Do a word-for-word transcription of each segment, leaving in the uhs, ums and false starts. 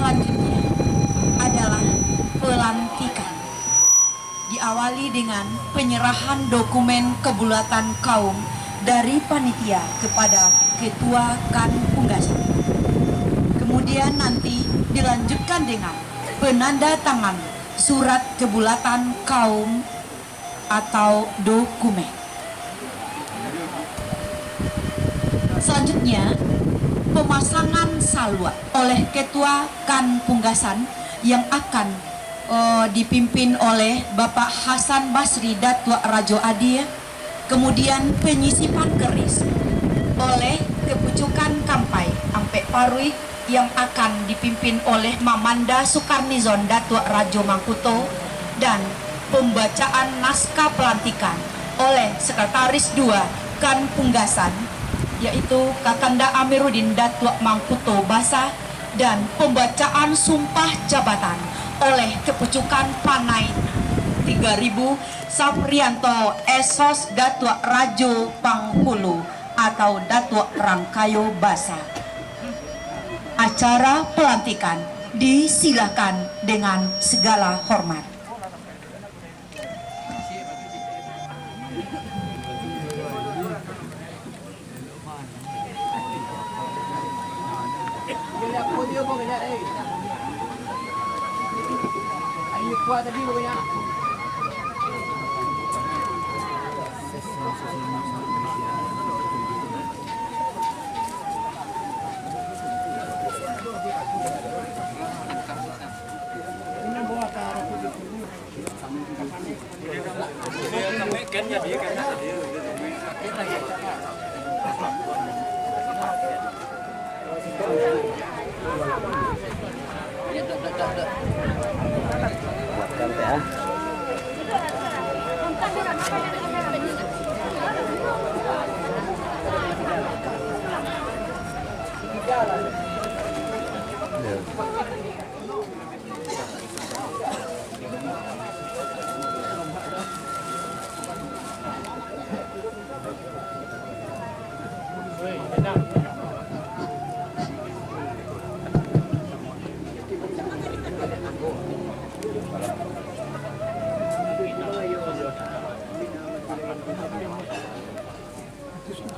Selanjutnya adalah pelantikan. Diawali dengan penyerahan dokumen kebulatan kaum dari panitia kepada Ketua Kan Punggasan. Kemudian nanti dilanjutkan dengan penanda tangan surat kebulatan kaum atau dokumen. Selanjutnya, pemasangan salua oleh Ketua Kan Punggasan yang akan, eh, dipimpin oleh Bapak Hasan Basri Datuak Rajo Adie, kemudian penyisipan keris oleh Kepucukan Kampai Ampek Paruik, yang akan dipimpin oleh Mamanda Sukarnizon Datuak Rajo Mangkuto, dan pembacaan naskah pelantikan oleh Sekretaris Dua Kan Punggasan, yaitu Kakanda Amiruddin Datuak Mangkuto Basa, dan pembacaan sumpah jabatan oleh Kepucukan Panai Tiga Ribu Safrianto Esos Datuak Rajo Panghulu atau Datuak Rangkayo Basa. Acara pelantikan disilakan dengan segala hormat.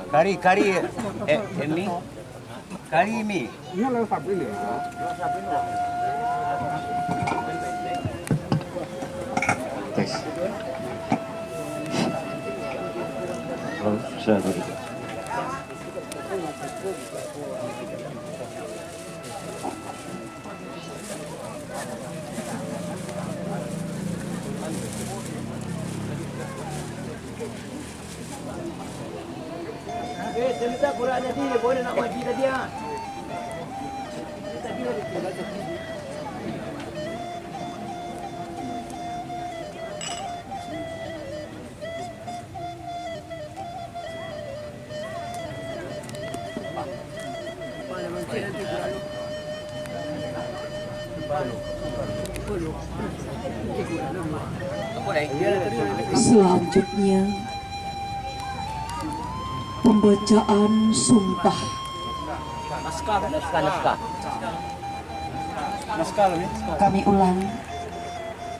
Kari, kari, eh, eh, mi. Kari mi. Tes. Halo, sudah begitu. Eh, cerita kurang jadi, boleh nak maju tadi, ah. Selanjutnya, pembacaan sumpah. Naskah, naskah, naskah. Kami ulang.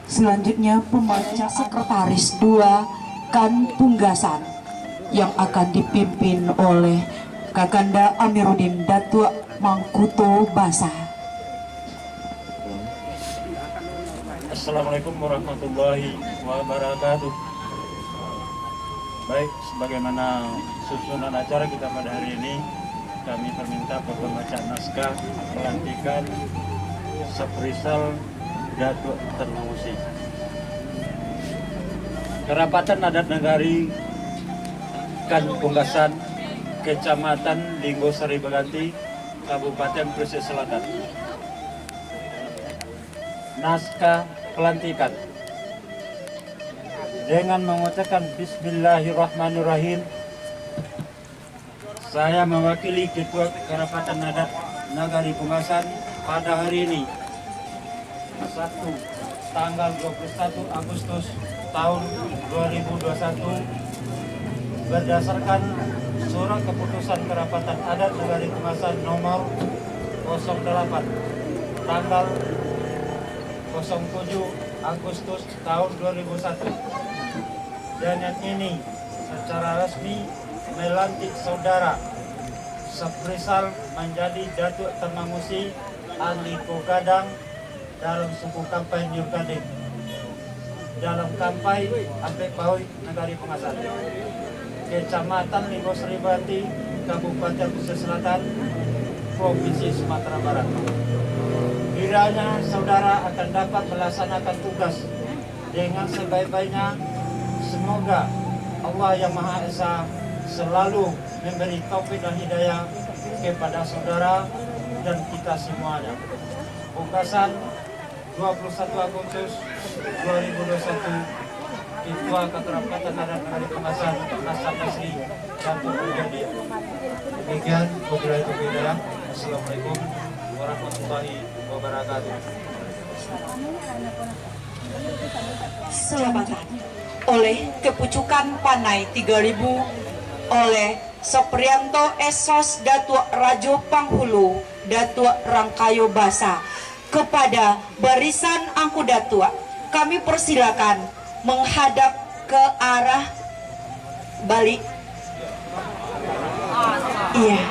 Selanjutnya, pembaca Sekretaris Dua Kan Punggasan yang akan dipimpin oleh Kakanda Amiruddin Datuak Mangkuto Basa. Assalamualaikum warahmatullahi wabarakatuh. Baik, sebagaimana susunan acara kita pada hari ini, kami perminta pembacaan naskah pelantikan Safrizal Datuak Tan Mangusik. Karapatan Adat Nagari Kan Punggasan, Kecamatan Linggo Sari Baganti, Kabupaten Pesisir Selatan. Naskah pelantikan. Dengan mengucapkan Bismillahirrahmanirrahim, saya mewakili Ketua Karapatan Adat Nagari Punggasan pada hari ini, Sabtu, tanggal dua puluh satu Agustus tahun dua ribu dua puluh satu, berdasarkan Surat Keputusan Karapatan Adat Nagari Punggasan nomor kosong delapan, Tanggal kosong tujuh Agustus tahun dua ribu satu, dan yang ini secara resmi melantik saudara Saprizal manjadi Datuak Tamangusi Aliko Gadang dalam suku Kampai Niur Gading, dalam Kampai Ampek Pauik, Nagari Pungasan, Kecamatan Linggo Saribatik, Kabupaten Pesisir Selatan, Provinsi Sumatera Barat. Kiranya saudara akan dapat melaksanakan tugas dengan sebaik-baiknya. Semoga Allah Yang Maha Esa selalu memberi taufik dan hidayah kepada saudara dan kita semuanya. Pungkasan, dua puluh satu Agustus dua ribu dua puluh satu, Ketua Keterapatan Adat Nagari Pungasan, Hasan Basri, Datuk Mujadi. Demikian, wabillahi taufiq hidayah. Assalamualaikum warahmatullahi wabarakatuh. Selamatan oleh Kepucukan Panai tiga ribu, oleh Soprianto Esos Datuak Rajo Panghulu, Datuak Rangkayo Basa. Kepada barisan Angku Datuak, kami persilakan menghadap ke arah balik. Iya.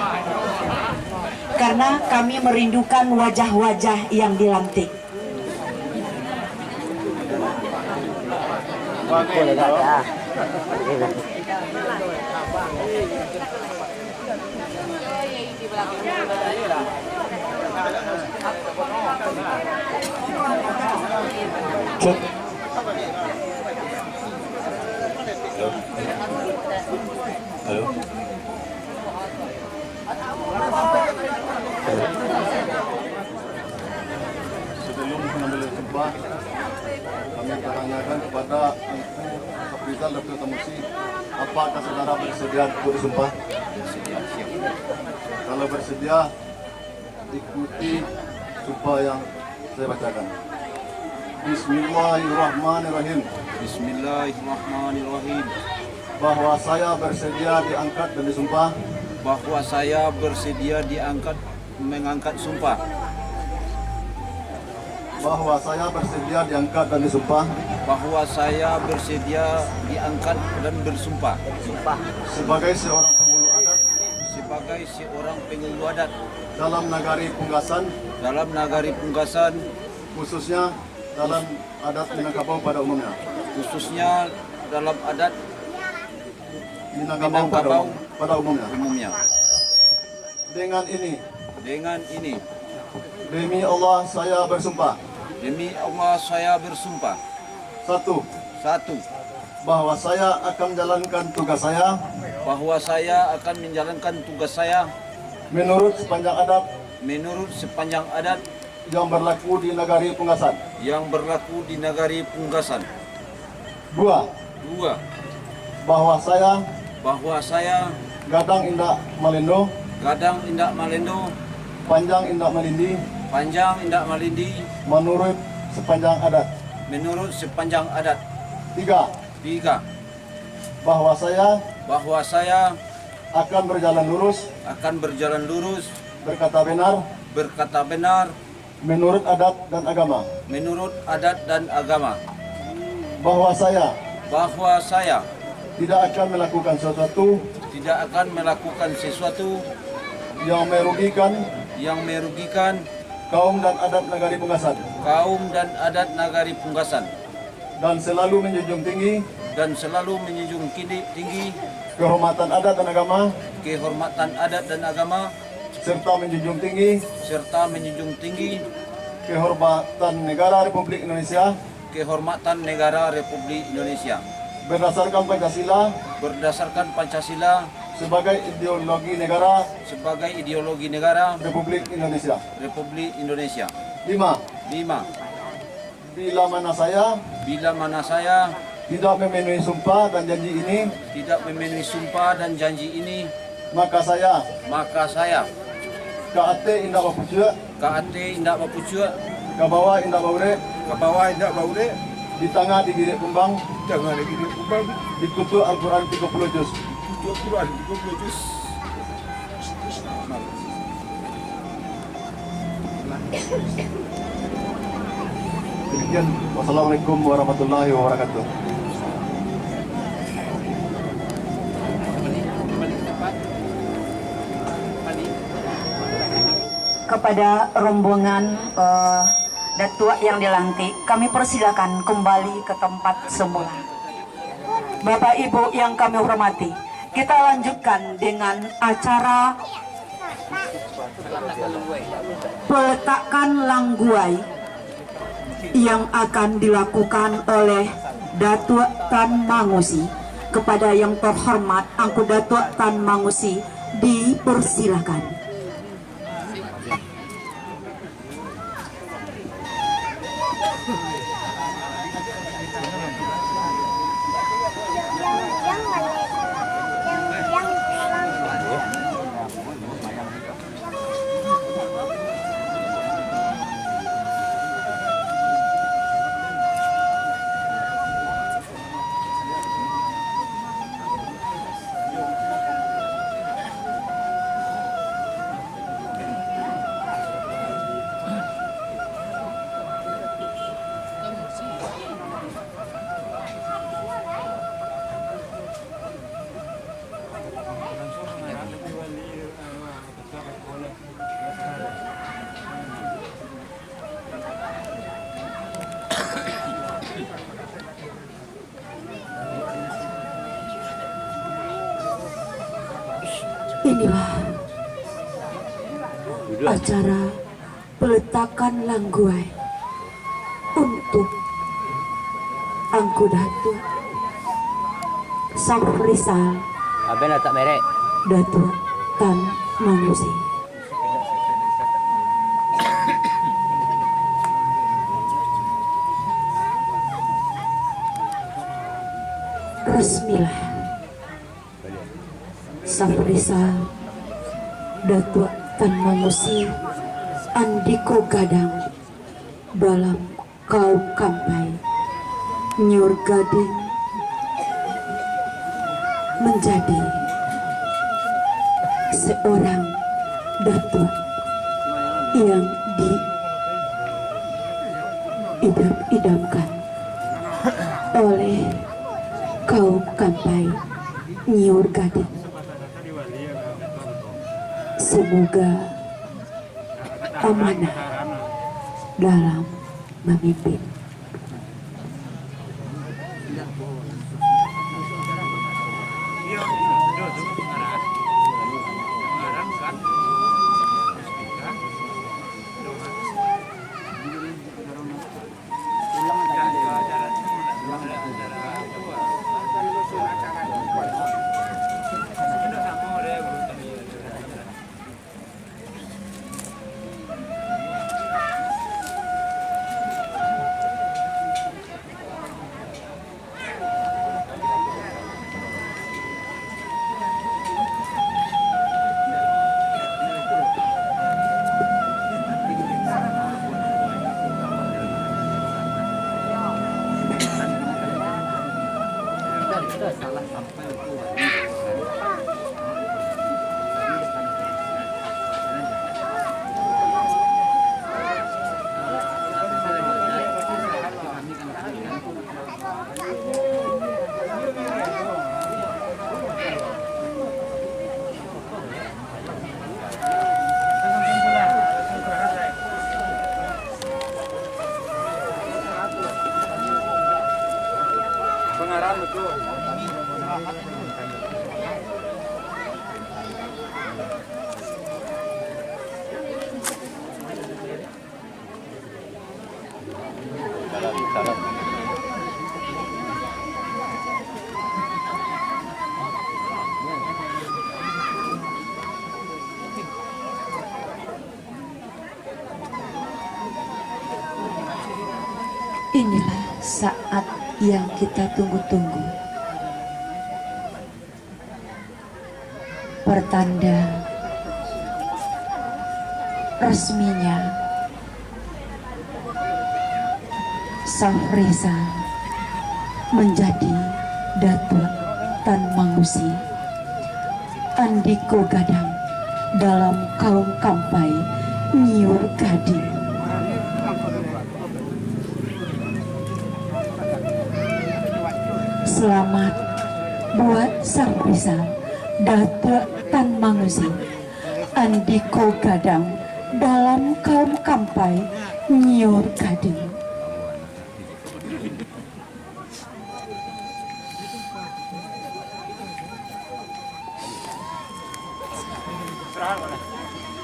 Karena kami merindukan wajah-wajah yang dilantik. Halo. Sebelum mengambil sumpah, kami tanyakan kepada Angku Saprizal Datuak Tamangusi, apakah saudara bersedia untuk disumpah? Kalau bersedia, ikuti sumpah yang saya bacakan. Bismillahirrahmanirrahim. Bismillahirrahmanirrahim. Bahwa saya bersedia diangkat dan disumpah. Bahwa saya bersedia diangkat, mengangkat sumpah. Bahwa saya bersedia diangkat dan disumpah. Bahwa saya bersedia diangkat dan bersumpah. Sebagai seorang penghulu adat. Sebagai seorang penghulu adat. Dalam nagari Punggasan. Dalam nagari Punggasan. Khususnya dalam adat Minangkabau pada umumnya. Khususnya dalam adat Minangkabau, Minangkabau pada, umum, pada umumnya. Umumnya. Dengan ini. Dengan ini. Demi Allah saya bersumpah. Demi Allah saya bersumpah. Satu. Satu. Bahwa saya akan menjalankan tugas saya. Bahwa saya akan menjalankan tugas saya. Menurut sepanjang adat. Menurut sepanjang adat. Yang berlaku di nagari Punggasan. Yang berlaku di nagari Punggasan. Dua. Dua. Bahwa saya. Bahwa saya. Gadang indak malendo. Gadang indak malendo. Panjang indak malindi. Panjang indak malindi. Menurut sepanjang adat. Menurut sepanjang adat. Tiga. Tiga. Bahwa saya. Bahwa saya. Akan berjalan lurus. Akan berjalan lurus. Berkata benar. Berkata benar. Menurut adat dan agama. Menurut adat dan agama. Bahwa saya. Bahwa saya. Tidak akan melakukan sesuatu. Tidak akan melakukan sesuatu. Yang merugikan. Yang merugikan. Kaum dan adat Nagari Punggasan. Kaum dan adat Nagari Punggasan. Dan selalu menjunjung tinggi. Dan selalu menjunjung tinggi. Kehormatan adat dan agama. Kehormatan adat dan agama. Serta menjunjung tinggi. Serta menjunjung tinggi. Kehormatan negara Republik Indonesia. Kehormatan negara Republik Indonesia. Berdasarkan Pancasila. Berdasarkan Pancasila. Sebagai ideologi negara. Sebagai ideologi negara. Republik Indonesia. Republik Indonesia. Lima. Lima. Bila mana saya. Bila mana saya. Tidak memenuhi sumpah dan janji ini. Tidak memenuhi sumpah dan janji ini. Maka saya. Maka saya. Ka ateh indak bapucuak. Ka ateh indak bapucuak. Ka bawah indak baurek. Ka bawah indak baurek. Di tangah digiriak kumbang. Di tangah digiriak kumbang. Ditutup Al-Quran tiga puluh juz. Ditutup Al-Quran tiga puluh juz. Wassalamualaikum warahmatullahi wabarakatuh. Kepada rombongan, eh, Datuak yang dilantik, kami persilakan kembali ke tempat semula. Bapak Ibu yang kami hormati, kita lanjutkan dengan acara peletakan langguai yang akan dilakukan oleh Datuak Tan Mangusi. Kepada yang terhormat Angku Datuak Tan Mangusi, dipersilakan. Inilah acara peletakan langguai untuk Angku Datuak Safrizal, Abang tak merek. Datuak Tan Mangusi. Resmilah Safrizal Datuak Tan Mangusi Andiko Gadang dalam kaum Kampai Nyiur Gading menjadi seorang datuak yang diidam-idamkan oleh kaum Kampai Nyiur Gading. Semoga amanah dalam mamimpin. Inilah saat yang kita tunggu-tunggu. Pertanda resminya Safrizal menjadi Datuak Tan Mangusi Andiko Gadang dalam kaum Kampai Nyiur Gading. Selamat buat sarpisang Datuak Tan Mangusi, Andiko Gadang dalam kaum Kampai Nyiur Gading.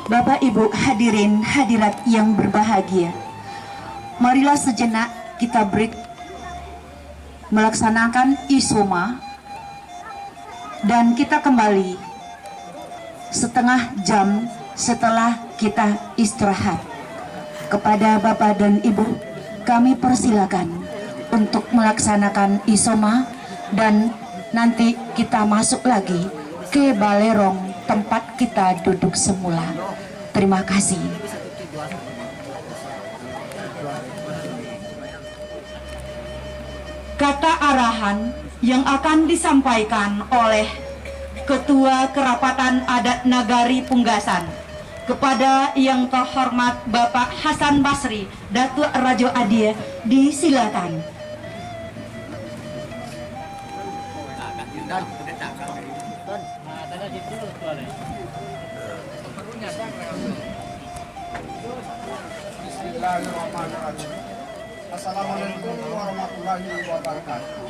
Bapak, Ibu, hadirin hadirat yang berbahagia, marilah sejenak kita break melaksanakan isoma, dan kita kembali setengah jam setelah kita istirahat. Kepada Bapak dan Ibu, kami persilakan untuk melaksanakan isoma, dan nanti kita masuk lagi ke balerong tempat kita duduk semula. Terima kasih. Kata arahan yang akan disampaikan oleh Ketua Kerapatan Adat Nagari Punggasan kepada Yang Terhormat Bapak Hasan Basri, Datuak Rajo Adie, disilakan. Bismillahirrahmanirrahim. Assalamualaikum warahmatullahi wabarakatuh.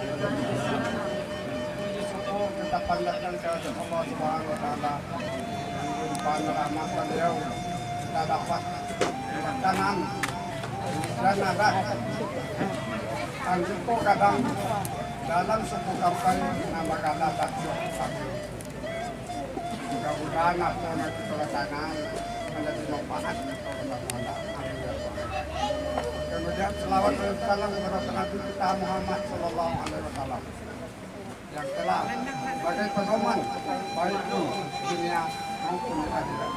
Puji syukur kita panjatkan kehadirat Allah Subhanahu wa Ta'ala, yang melimpahkan rahmat Beliau, kita dapat makanan dan adat Andiko Gadang dalam suku Kampai nan bagala Datuak. Mudah-mudahan apo nan kito laksanakan manjadi manfaat untuak urang banyak. Amin, ya Allah. Kemudian, salawat dan salam kepada Nabi kita Muhammad sallallahu alaihi wasallam, yang telah sebagai pedoman baik di dunia maupun di akhirat.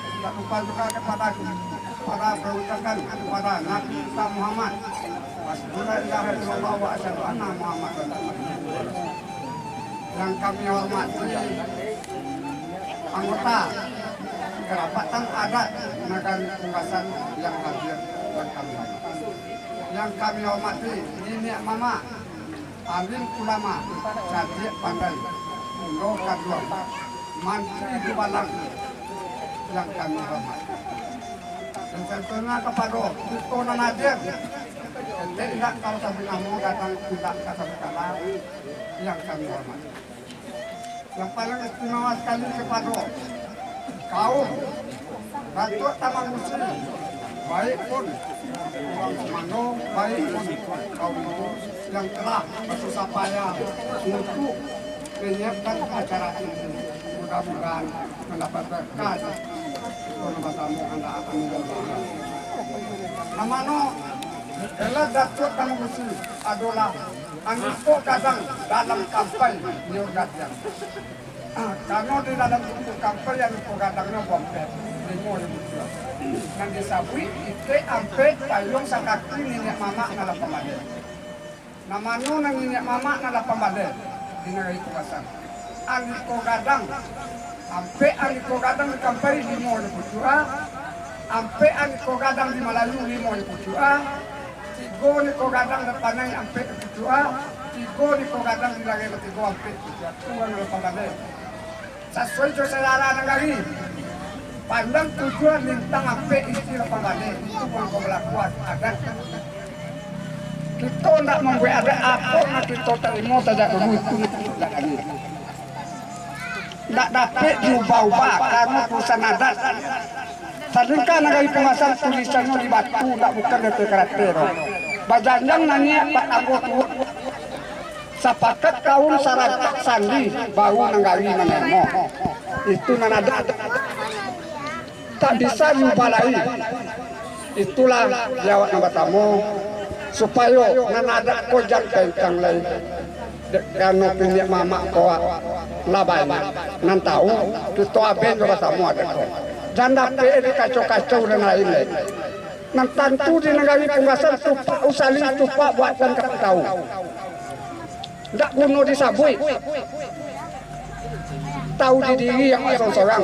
Tidak lupa juga kepada para berucapkan kepada Nabi kita Muhammad, "Asyhadu an la ilaha illallah wa asyhadu anna Muhammadan rasulullah." Yang kami hormati anggota Kerapatan Adat Nagari Punggasan yang hadir dan kami hormati. Yang kami hormati niniak mamak, alim ulama, cadiak pandai, ulo kaduang, mantri dubalang yang kami hormati. Dan tentunya kapado kito nan hadir, ketek indak ka sabuik namo, gadang indak ka sabuik kala, yang kami hormati. Yang paling istimewa sakali kapado kaum Datuak Taman Musi, baik pun urang mano, baik pun kaum mano yang telah basusah payah untuk manyiapkan acara ini. Mudah-mudahan mandapat berkah. Kito basamo andak amin. Nan mano, elok Datuak Taman Musi adolah Andiko Gadang dalam Kampai Nyiur Gadang. Ah, karano di dalam buku Kampai Andiko Gadang no bampek, limo ribu tujuah. Nan disabuik itek ampek payuang sakaki niniak mamak nan lah pambaleh. Nan mano nan niniak mamak nan lah pambaleh di Nagari Punggasan. Andiko Gadang, ampek Andiko Gadang di Kampai limo ribu tujuah, ampek Andiko Gadang di Malayu limo ribu tujuah, tigo Andiko Gadang di Panai ampek ribu tujuah, tigo Andiko Gadang di Lagai Batigo ampek ribu tujuah. Tu nan lah pambaleh. Sasuai jo sajarah nagari, panjang tujuah lintang ampek isi lah pambaleh, itu mangko balaku adat. Kito ndak mambuek adat, apo nan kito tarimo sajak dulu, itu nan kito jalani. Ndak dapek diubah-ubah, karano urusan adat. Sadangkan Nagari Punggasan tulisannyo di batu, ndak bukan di karate doh. Bajanjang niniak patanggo tuo. Sapakat kaum saratak sandi, baru nagari manarimo. Itu nan adat. Tak bisa diubah lai. Itulah di awak nan batamo, supayo nan adat ko jan kancang lai. Dek karano niniak mamak ko lah banyak nan tahu, kito abaian jo basamo adat ko. Jan dapek dikaco-kaco urang lain lai. Nan tantu di Nagari Punggasan tupak usali, tupak buatan ka tahu. Ndak guno disabuik. Tahu di diri yang sorang-sorang.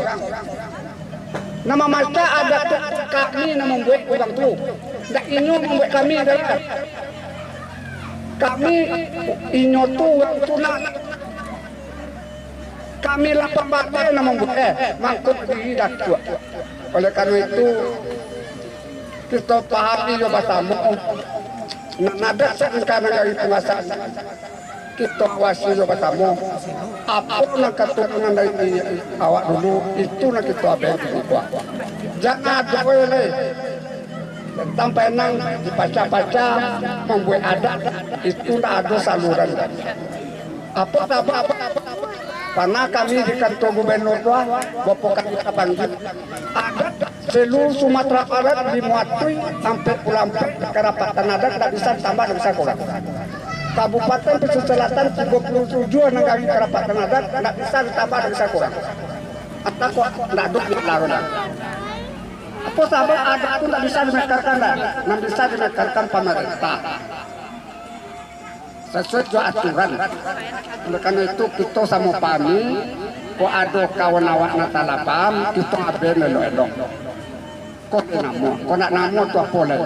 Nan mamacah adat tu kami nan mambuek urang tu. Ndak inyo mambuek kami doh. Kami, inyo tu urang tu nak, kami lah pambadai nan mambuek, eh, mangko diri Datuak. Oleh karano itu, kito pahami jo basamo, nan ado sangka nagari panguaso, kito awasi jo basamo. Apo nan katurunan dari awak dulu, itu nan kito abaikan. Jan ado lai. Sampai nan dipacah-pacah, mambuek adat, itu ndak ado saluran. Apo sabab? Karano kami di kantua gubernur tu, ah, bapo kali tapanggia. Adat seluruh Sumatera Barat dimuatui ampek puluah ampek karapatan adat, ndak bisa ditambah, ndak bisa kurang. Kabupaten Pesisir Selatan tigo puluah tujuah nagari karapatan adat, ndak bisa ditambah, ndak bisa kurang. Atau kok ndak ado di lawan. Apo sabab adat tu ndak bisa dimekarkan, dah? Nan bisa dimekarkan pamarentah. Sasuai jo aturan. Oleh karano itu, kito samo pahami, kok ado kawan awak nan salah paham, kito abaikan elok-elok. Kok namo, kok ndak namo tu apo lai?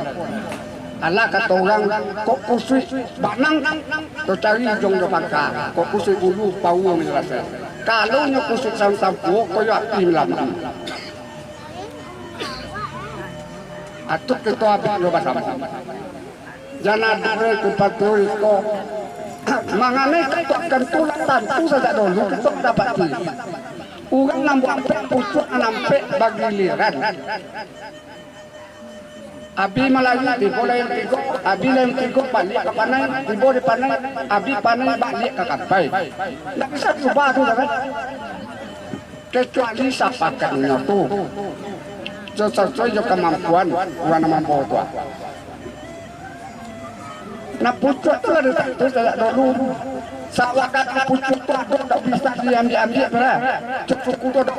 Alah kato urang, kok kusuik banang, tu cari ujuang jo pangka, kok kusuik bulu, pauang manyalasai. Kalau nyo kusuik sampuo, kok yo api malamak. Atuak kito abaikan jo basamo. Jan ado kupatur iko. Manganai katuakan tu lah tantu sajak dulu kito dapati. Urang nan buek pucuak nan ampek bagiliran. Abi malayu, tibo lah nan tigo, abi lah nan tigo, baliak ka panai, tibo di panai, abi panai, baliak ka kampai. Ndak bisa diubah tu, kan? Kecuali sapakatnyo tu, jo sasuai jo kamampuan urang nan mambawo tu. Nah, pucuak tu lah ditantu sajak dulu. Sawah gadang pucuak tu ado, ndak bisa diambiak-ambiak tu lah. Cukuik tu ado.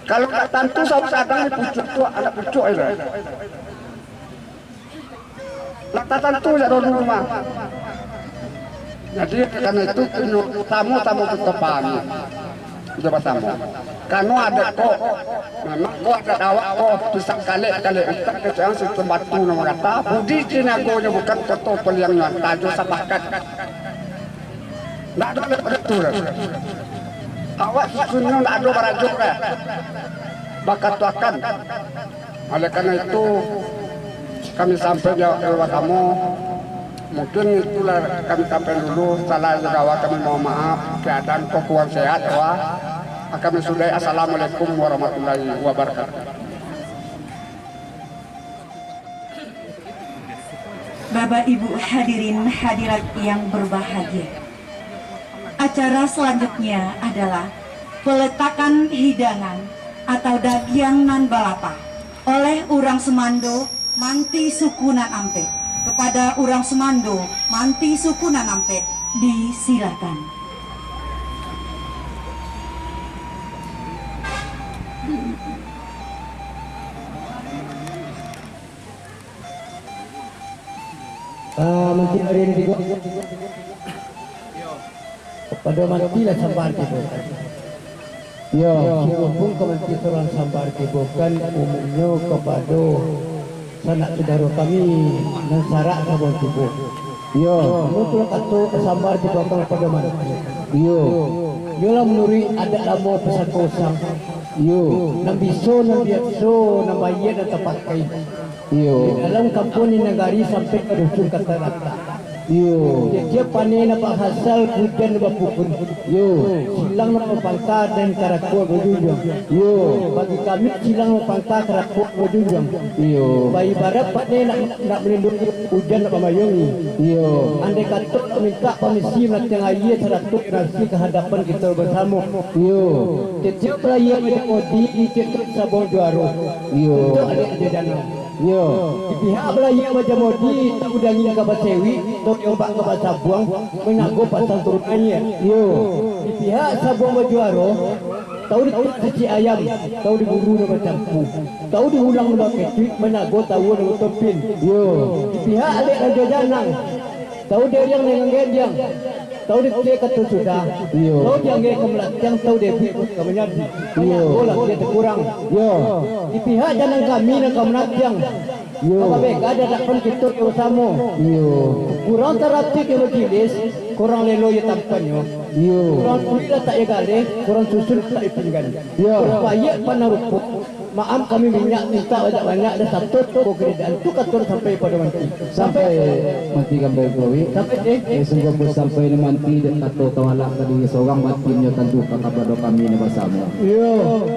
Kalau ndak tantu sawah gadang, pucuak tu anak pucuak tu lah. Lah tatantu jak dulu mah. Jadi, karano itu, inyo samo-samo kito pahami jo basamo. Karano adat ko, memang ko adat awak ko, pisang kalek, kalek utak, kecek ang situ batu nan marata, budi tinagonyo bukan koto paliang nan tajo sapakat. Ndak ado lek pado tu doh. Awak susunnyo ndak ado barajo doh. Bakatuakan. Oleh karano itu, kami sampaikan jo basamo, mungkin itulah kami sampaikan dulu, salah jo awak kami mohon maaf, keadaan ko kurang sehat, wah. Kami sudahi, assalamualaikum warahmatullahi wabarakatuh. Bapak Ibu hadirin hadirat yang berbahagia. Acara selanjutnya adalah peletakan hidangan atau dagiang nan balapah oleh urang sumando manti suku nan ampek. Kepada urang sumando manti suku nan ampek, disilakan. Ah, mungkin hari ini juga. Kapado manti lah sambar tibokan. Yo, sungguah pun ka manti surang sambar tibokan, umumnyo kapado sanak sudaro kami nan sarak sabuah tibo. Yo, namun tu lah kato sambar tibokan kapado manti. Yo, yo lah manuruik adat lamo pusako usang. Yo, nan biso, nan biaso, nan baiak, nan tapakai. Iyo. Di dalam kampuang di nagari sampai ka dusun ka taratak. Iyo. Tiap-tiap paneh nan bahasal hujan nan bapukun. Iyo. Silang nan bapangka dan karakuak bajunjuang. Iyo. Bagi kami silang nan bapangka karakuak bajunjuang. Iyo. Baibarat paneh nak nak malindungi, hujan nak mambayungi. Iyo. Andai kato nak mintak pamisi manatiang aia sarato nasi ka hadapan kito basamo. Iyo. Tiap-tiap balayia bajamodi, tiap-tiap sabuang juaro. Iyo. Contoh adik-adik danau. Iyo. Di pihak balayia bajamodi, tau dangin ka basewik, tau di ombak ka basabuang, manago pasang turun aia. Iyo. Di pihak sabuang bajuaro, tau dituak cacik ayam, tau diburu nan bacampu, tau diulang nan bakecuik, manago tawua nan batompin. Iyo. Di pihak adik rajo janang, tau diariang nan gandiang, tau dikecek kato sudah, iyo, tau diangge ka malatiang, tau diebuik ka manyadi. Iyo. Banyak golah dia takurang. Iyo. Di pihak janang kami nan ka manatiang, Iyo. Babega di adapan kito tu samo. Iyo. Kurang taratiak di majelis, kurang lelo di tampannyo. Iyo. Kurang tuluih latak di galeh, kurang susun latak di pinggan. Iyo. Kurang baiak pandang rupo. Maaf kami minyak minta banyak-banyak, dan satu toko keredaan tu kato sampai pado manti. Sampai manti kami gawi. Sampai deh. Eh, sungguah pun sampai ni manti, dek kato tawalak tadi, sorang mantinyo tantu ka kapado kami ni basamo. Iyo.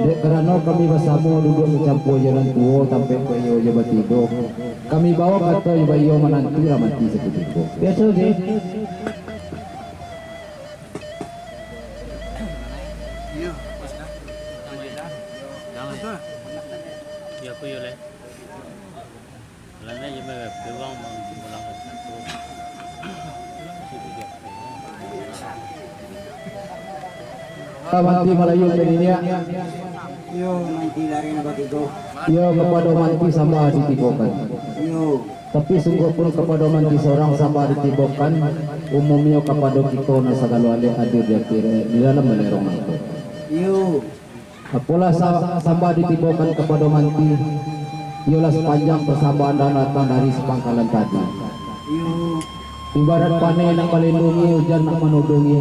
Dek karano kami basamo duduak bacampua jo nan tuo, tampek baiyo jo batido. Kami bawa kato baiyo mananti lah manti sakutiko. Biaso deh. Manti Malayu ka niniak. Iyo, manti lari nan batigo. Iyo, kapado manti sambah ditibokan. Iyo. Tapi sungguah pun kapado manti sorang sambah ditibokan, umumnyo kapado kito nan sagalo alek hadir di akhirat, di dalam balai rong itu. Iyo. Apolah sa-, sambah ditibokan kapado manti, iyolah sapanjang pasambahan nan datang dari sapangkalan tadi. Iyo. Ibarat paneh nak malindungi, ujan nak manudungi.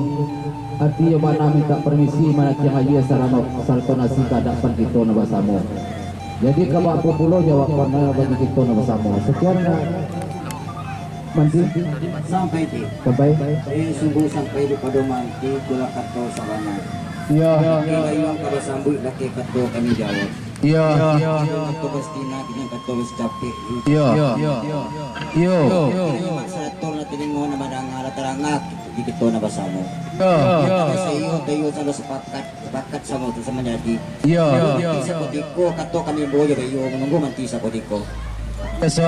Artinyo bana mintak parmisi, manatiang aia sarano, sarato nasi ka adapan kito nan basamo. Jadi, ka baa pulo jawaban bagi kito nan basamo. Sakian, Manti. Sampai ti. Sampai. Eh, sungguah sampai di pado manti, itulah kato sabana. Iyo. Iyo, ka basambuik lakeh kato kami jawab. Iyo. Iyo, kato bastina, kini kato basicapek. Iyo. Iyo. Iyo. Iyo. Sarato lah talingo, nan badanga lah taranga di kito nan basamo. Iyo. Iyo. Saiyo, tayo sado sapakat. Sapakat samo tu, samo jadi. Iyo. Manti sakutiko, kato kami ambo jo baiyo, manunggu manti sakutiko. Eso.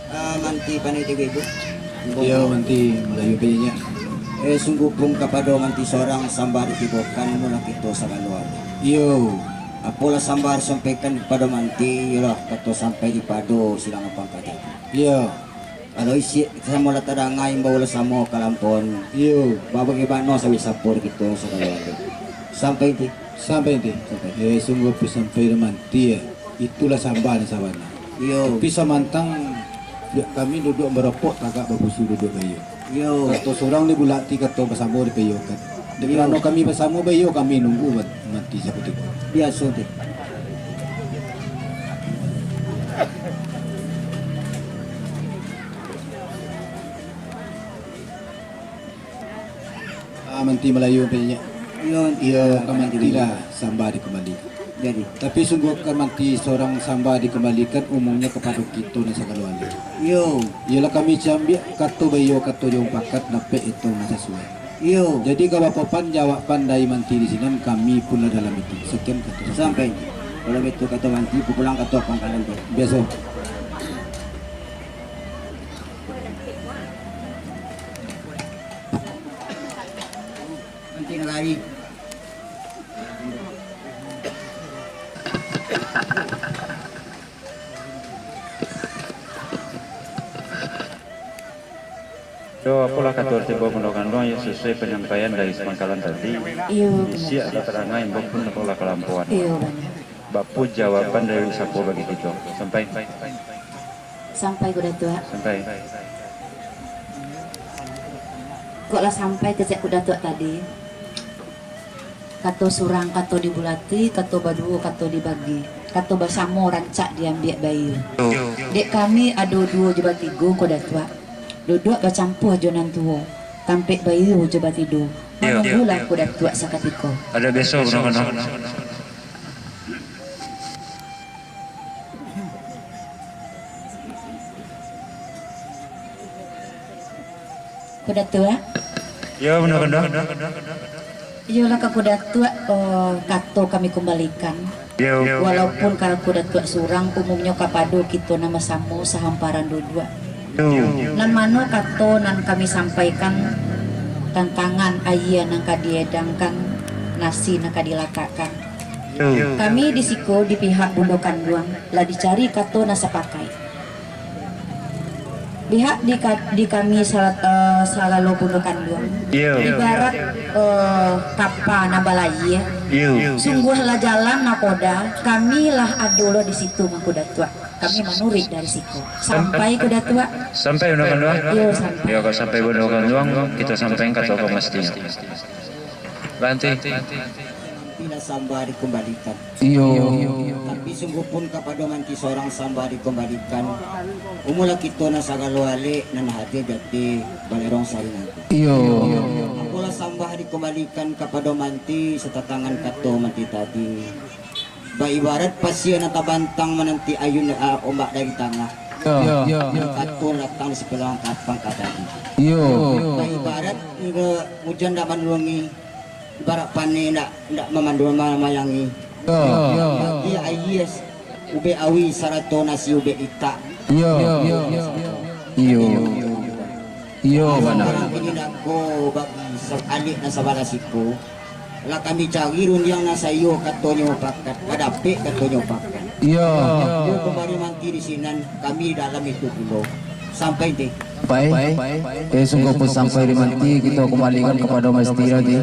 Ah, manti panai tigo ibu. Iyo, manti Malayu pinyo. Eh, sungguah pun kapado manti sorang sambah ditibokan, mulah kito sagalo ado. Iyo. Apolah sambah disampaikan kapado manti, iyolah kato sampai di pado silang ampang ka tadi. Iyo. Kalau isi samo lah tadanga, imbau lah samo ka lampoan. Iyo. Babagi bano sawi sapo di kito sagalo ado. Sampai ti. Sampai ti. Sampai. Eh, sungguah pun sampai di manti, eh. Itulah sambah nan sabana. Iyo. Tapi samantang, pihak kami duduak marokok, tagak bapusu duduak baiyo. Iyo. Kato surang dibulati, kato basamo dipaiyokan. Dek karano kami basamo baiyo, kami nunggu mat-, mati sakutiko. Biaso tu. Ah, manti Malayu, Pak Nyak. Iyo, iyo, ka manti lah sambah dikambalikan. Jadi. Tapi sungguah ka manti sorang sambah dikambalikan, umumnyo kapado kito nan sagalo alek. Iyo. Iyolah kami cambiak kato baiyo, kato jo mupakat, dapek itu nan sasuai. Iyo. Jadi, ka bapapan jawaban dari manti di sinan, kami pun lah dalam itu. Sakian kato. Sampai. Kalau itu kato manti, pukulan kato pangkalan tu. Biaso. Manti nagari. Yo, apolah kato tibo pondok kanduang yang sasuai panyampaian dari sapangkalan tadi. Iyo, bana. Isi lah tadanga, imbau pun lah kalampuan. Iyo, bana. Baa jawaban dari sapo bagi kito? Sampai. Sampai, Ko Datuak. Sampai. Kok lah sampai kecek Ko Datuak tadi? Kato surang, kato dibulati, kato baduo, kato dibagi, kato basamo rancak diambiak baiyo. Dek kami ado duo jo batigo, Ko Datuak. Duduak bacampuah jo nan tuo, tampek baiyo jo batido. Manunggulah Ko Datuak sakatiko. Ado biaso, Ko Datuak. Ko Datuak? Yo, bana, bana. Iyolah, ka Ko Datuak, eh, kato kami kumbalikan. Yo. Walaupun ka Ko Datuak surang, umumnyo kapado kito nan basamo sahamparan duduak. Yo. Nan mano kato nan kami sampaikan, tantangan aia nan ka diedangkan, nasi nan ka dilatakkan. Yo. Kami di siko di pihak bundo kanduang lah dicari kato nan sapakaik. Pihak di ka-, di kami sa-, eh, sagalo bundo kanduang. Iyo. Ibarat, eh, kapa nan balayia. Iyo. Sungguahlah jalan nakoda, kami lah ado lo di situ, Mangku Datuak. Kami manuruik dari situ. Sampai, Mangku Datuak. Sampai bundo kanduang? Iyo, sampai. Iyo, kalau sampai bundo kanduang, kito sampaian kato pamastian. Lanti. Manti lah sambah dikumbalikan. Iyo. Tapi sungguahpun kapado manti sorang sambah dikumbalikan. Umurlah kito nan sagalo alek, nan hadir jati balerong saringan. Iyo. Apolah sambah dikumbalikan kapado manti, satatangan kato manti tadi. Baibarat pasia nan tabantang mananti ayun, ah, ombak dari tangah. Iyo. Nan kato datang di sabalah kapang ka tadi. Iyo. Baibarat ujan dak manulungi, ibarat paneh ndak, ndak mamandu mamayangi. Iyo. Bagi aia ubek awi sarato nasi ubek itak. Iyo. Iyo. Iyo, bana. Sakarang kini nako bagi sa-, alek nan sabalah siko. Lah kami cari rundiang nan saiyo katonyo pakat, lah dapek katonyo pakat. Iyo. Iyo, kamari manti di sinan, kami di dalam itu pulo. Sampai, Nti. Pai, eh, sungguahpun sampai di manti, kito kumbalikan kapado manti, Nti.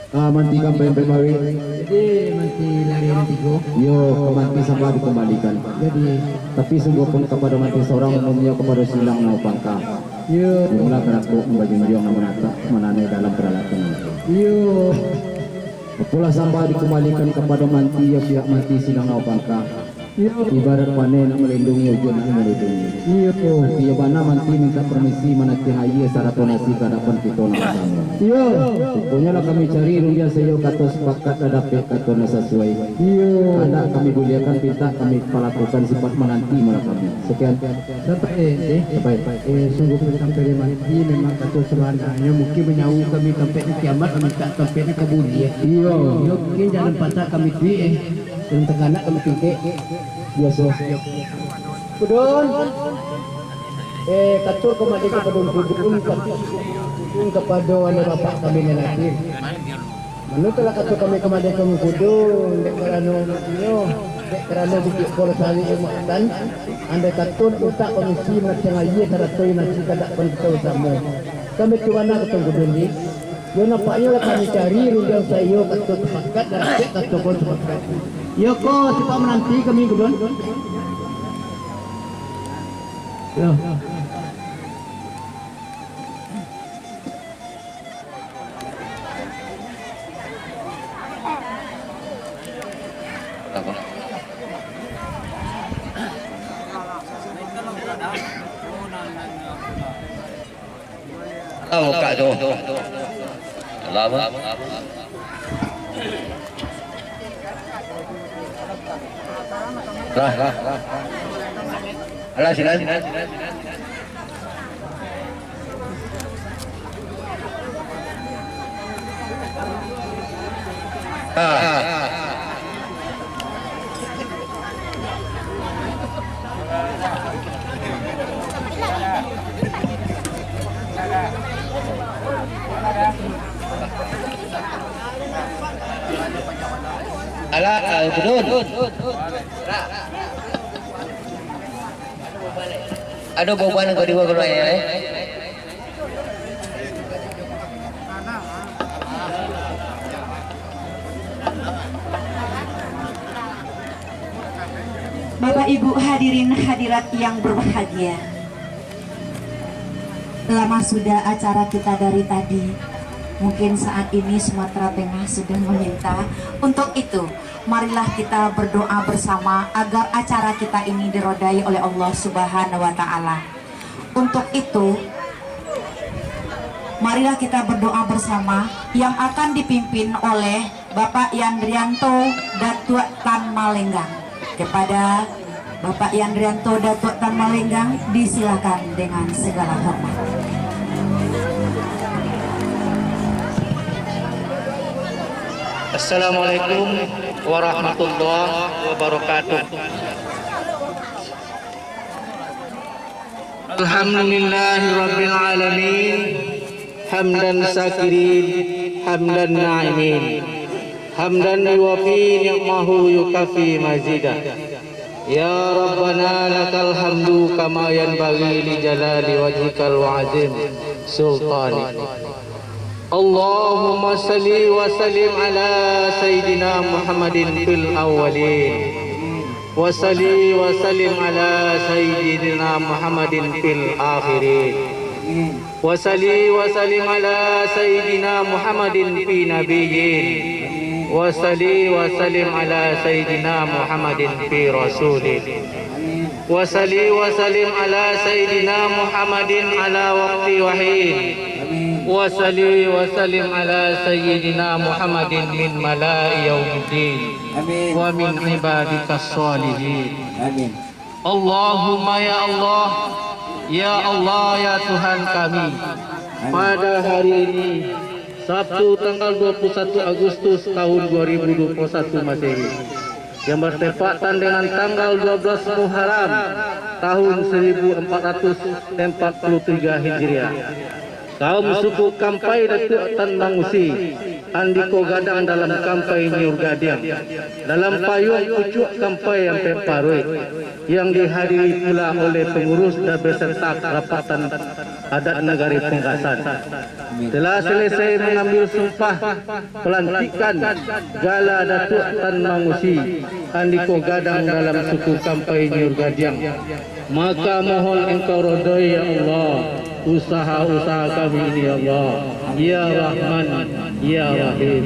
Ah, manti kampai pembawi. Jadi, manti lari nan tigo. Iyo, ka manti sambah dikumbalikan. Jadi, tapi sungguahpun kapado manti sorang, umumnyo kapado silang nao pangka. Iyo. Jumlah karakuk bajunjuang nan manatak, mananai dalam paralatan. Iyo. Apolah sambah dikumbalikan kapado manti, iyo pihak manti silang nao pangka. Iyo. Ibarat paneh nak malindungi, ujan nak malindungi. Iyo. Iyo bana manti mintak permisi manatiang aia sarato nasi ka adapan kito nan basamo. Iyo. Ruponyo lah kami cari rundiang saiyo kato sapakat, lah dapek kato nan sasuai. Iyo. Kandak kami buliakan, pintak kami palakukan, sipaik mananti malah kami. Sakian. Sampai, eh, eh, sampai. Eh, sungguahpun sampai di manti, memang kato sabananyo mungkin manyawa kami sampai di kiamat, mintak sampai di kaburi, eh. Iyo. Iyo, mungkin jalan pasak kami tuik, eh. Jalan tangganak kami tingkek. Biaso. Kudun. Eh, kato kamari kapado Kudun, kapado, Kudun, kapado anak bapak kami nan hadir. Mano tu lah kato kami kamari ka Kudun, dek karano, dek karano bukik porsali umatan, andai kato nak mintak komisi manatiang aia sarato nasi ka adapan kito basamo. Kami tu bana kato Kudun ni. Yo, nampaknyo lah kami cari rundiang saiyo kato sapakat, nan dapek kato pun sapakat. Yo ko, sipaik mananti kami, Kudun. Yo. Alah, buka tu. Alah, apa? Lah, lah. Alah, sinan. Ah. Alah, ah, Kudun. Ado baban kau di bawah, eh? Bapak Ibu hadirin hadirat yang berbahagia, lama sudah acara kita dari tadi. Mungkin saat ini Sumatera Tengah sudah meminta. Untuk itu, marilah kita berdoa bersama agar acara kita ini dirodai oleh Allah Subhanahu wa Ta'ala. Untuk itu, marilah kita berdoa bersama yang akan dipimpin oleh Bapak Yandrianto Datuak Tan Malenggang. Kepada Bapak Yandrianto Datuak Tan Malenggang, disilakan dengan segala hormat. Assalamualaikum warahmatullahi wabarakatuh. Alhamdulillahirabbil alamin, hamdan syakirin, hamdan na'imin, hamdan yuwafi ni'mahu yukafi mazidah. Ya Rabbana lakal hamdu kama yanbaghi li jalali wajhikal wa azim sultanik. Allahumma salli wa sallim ala Sayyidina Muhammadin fil awwalin. Wa salli wa sallim ala Sayyidina Muhammadin fil akhirin. Wa salli wa sallim ala Sayyidina Muhammadin fi nabiyyin. Wa salli wa sallim ala Sayyidina Muhammadin fi rasulin. Wa salli wa sallim ala Sayyidina Muhammadin ala waqti wahin. Wa salli wa sallim ala Sayyidina Muhammadin min mala'i yaumiddin. Amin. Wa min ibadikas shalihin. Amin. Allahumma ya Allah, ya Allah, ya Tuhan kami, pada hari ini, Sabtu tanggal dua puluh satu Agustus tahun dua ribu dua puluh satu Masehi, yang bertepatan dengan tanggal dua belas Muharram tahun seribu empat ratus empat puluh tiga Hijriah, kaum suku Kampai Datuak Tan Mangusi, andiko gadang dalam Kampai Nyiur Gadiang, dalam payuang pucuak Kampai Ampek Paruik, yang dihadiri pula oleh pengurus dan beserta rapatan adat Nagari Punggasan, telah selesai mengambil sumpah pelantikan gala Datuak Tan Mangusi, andiko gadang dalam suku Kampai Nyiur Gadiang. Maka mohon Engkau redoi, ya Allah, usaha-usaha kami ini, ya Allah. Ya Rahman, ya Rahim.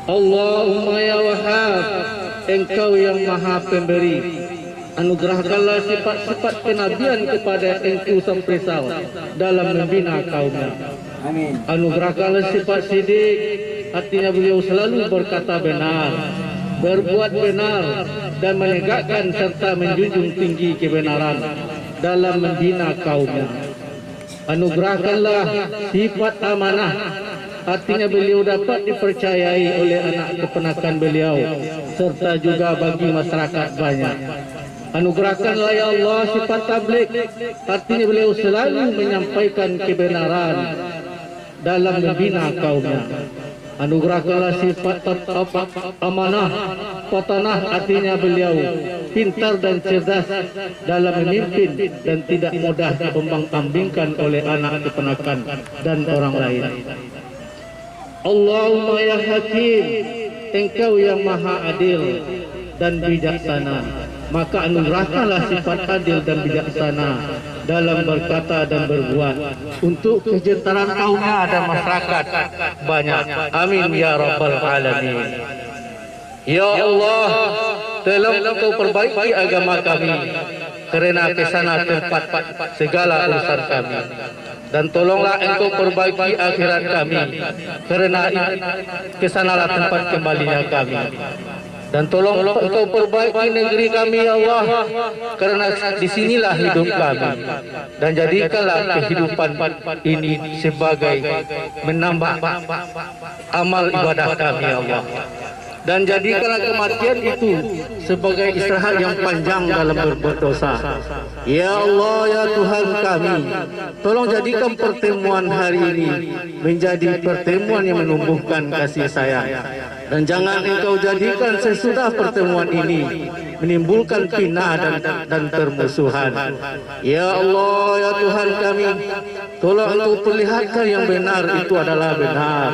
Allahumma ya Wahhab, Engkau yang Maha Pemberi, anugerahkanlah sifat-sifat kenabian kepada Engku Sampresal dalam membina kaumnya. Amin. Anugerahkanlah sifat sidik, artinya beliau selalu berkata benar, berbuat benar, dan menegakkan serta menjunjung tinggi kebenaran dalam membina kaumnya. Anugerahkanlah sifat amanah, artinya beliau dapat dipercayai oleh anak keponakan beliau, serta juga bagi masyarakat banyak. Anugerahkanlah, ya Allah, sifat tabligh, artinya beliau selalu menyampaikan kebenaran dalam membina kaumnya. Anugerahkanlah sifat tab-, apa, amanah, patanah, artinya beliau pintar dan cerdas dalam memimpin dan tidak mudah diombang-ambingkan oleh anak keponakan dan orang lain. Allahumma ya Hakim, Engkau yang Maha Adil dan bijaksana, maka anugerahkanlah sifat adil dan bijaksana dalam berkata dan berbuat untuk kesejahteraan kaumnya dan masyarakat banyak. Amin ya rabbal alamin. Ya Allah, tolong Engkau perbaiki agama kami, karena ke sana tempat segala urusan kami. Dan tolonglah Engkau perbaiki akhirat kami, karena i-, ke sanalah tempat kembalinya kami. Dan tolong Engkau perbaiki negeri kami, ya Allah, karena di sinilah hidup kami. Dan jadikanlah kehidupan ini sebagai menambah amal ibadah kami, ya Allah. Dan jadikanlah kematian itu sebagai istirahat yang panjang dalam berbuat dosa. Ya Allah, ya Tuhan kami, tolong jadikan pertemuan hari ini menjadi pertemuan yang menumbuhkan kasih sayang. Dan jangan Engkau jadikan sesudah pertemuan ini menimbulkan fitnah dan, dan permusuhan. Ya Allah, ya Tuhan kami, tolong Engkau perlihatkan yang benar itu adalah benar.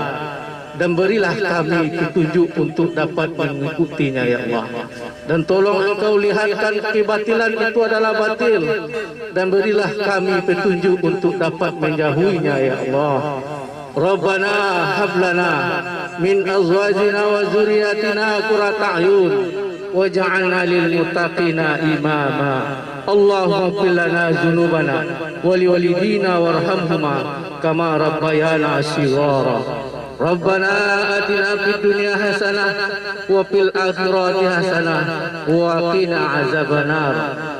Dan berilah kami petunjuk untuk dapat mengikutinya, ya Allah. Dan tolong Engkau lihatkan kebatilan itu adalah batil. Dan berilah kami petunjuk untuk dapat menjauhinya, ya Allah. Rabbana hab lana min azwajina wa dzurriyyatina qurrata a'yun waj'alna lil muttaqina imama. Allahumma ighfir lana dzunubana wa liwalidina warhamhuma kama rabbayana shighara. Rabbana atina fid dunya hasanah wa fil akhirati hasanah wa qina azabannar.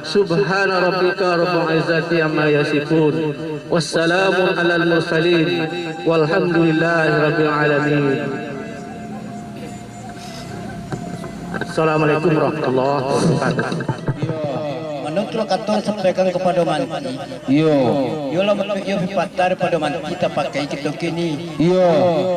Subhana rabbika rabbil izzati amma yasifun. Wassalamun alal mursalin. Walhamdulillahi rabbil alamin. Assalamualaikum warahmatullahi wabarakatuh. Itulah kato sampaikan kapado manti. Iyo. Iyolah, iyo pipatah daripado manti tapakai kito kini. Iyo.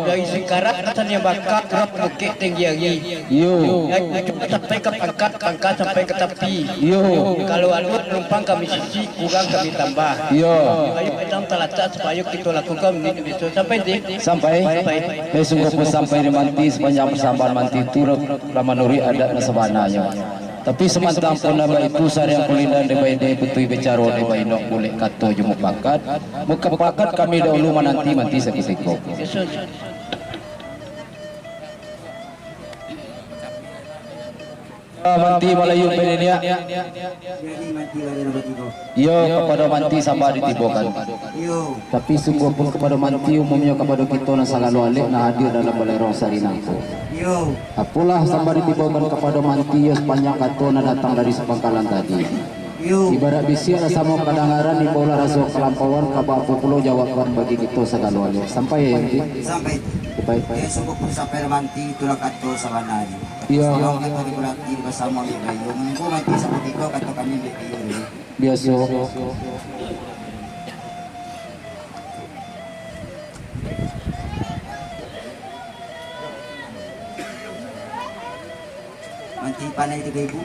Dari Singkarak ka Tanah Baka, Gerak Bukik Tinggi Ari. Iyo. Dari pucuak sampai ka pangka, pangka sampai ka tapi. Iyo. Kalau aluah panumpang kami sisik, kurang kami tambah. Iyo. Kayu pedang talatak supayo kito lakukan untuak biso sampai di. Sampai. Sampai. Eh, sungguahpun sampai di manti, sapanjang pasambahan manti tu lah manuruik adat nan sabananyo. Tapi samantang pun nan baitu, sariang kulindan dek baini, butui bicaro dek bainok, bulek kato jo mupakat. Mupakat kami dahulu mananti manti sakutiko. Ah, manti Malayu Ampek Niniak. Jadi, manti lah dalam hati ko. Iyo, kapado manti sambah ditibokan. Iyo. Tapi sungguahpun kapado manti, umumnyo kapado kito nan sagalo alek nan hadir dalam balai rong sari nangko. Iyo. Apolah sambah ditibokan kapado manti, iyo sapanjang kato nan datang dari sapangkalan tadi. Iyo. Ibarat bisiak lah samo kadangaran, imbaulah raso kalampauan, ka baapo pulo jawaban bagi kito sagalo alek. Sampai, yo, Manti? Sampai. Sampai. Iyo, sungguahpun sampai lah, Manti, itulah kato sabananyo. Iyo. Tolong kato dikurati basamo dek baiyo. Mungkin Manti sakutiko kato kami dek baiyo dulu. Biaso. Manti panai tigo ibu.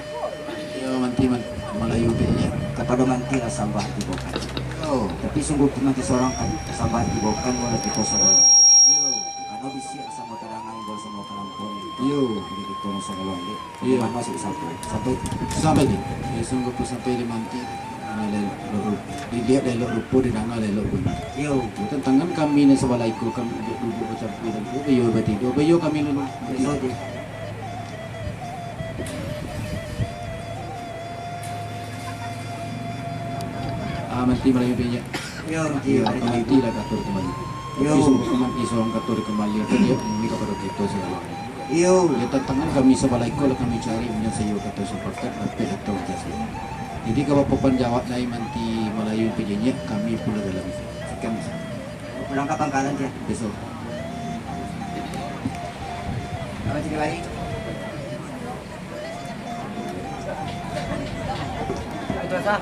Iyo, manti man-, Malayu tu, yo. Kapado manti lah sambah tibokan. Iyo. Tapi sungguahpun manti sorang kan sambah tibokan, walau kito sorang. Iyo. Karano bisiak lah samo tadanga, imbau samo talampau. Iyo. Jadi kito nan sagalo alek. Iyo. Bagaimano sih sampai? Sampai. Sampai di. Yo, sungguahpun sampai di manti. Dilihat elok rupo, didanga elok bunyi. Iyo. Tantangan kami nan sabalah iko, kami duduak bacampua, baiyo batido, baiyo kami dulu. Biaso je. Ah, manti Malayu Ampek Niniak. Iyo, manti. Iyo, manti lah kato dikambalikan. Iyo. Tapi sungguahpun manti sorang kato dikambalikan, yo, ini kapado kito sagalo. Iyo. Yo, tantangan kami sabalah iko lah kami cari, punyo saiyo kato sapakat, dapek atau jas. Jadi, kalau papan jawab nai manti Malayu Ampek Niniak, kami pulo dalam itu. Sekian, Mas. Pulang ka pangkalan, Cik. Biaso. Kalau cik balik. Itu sah.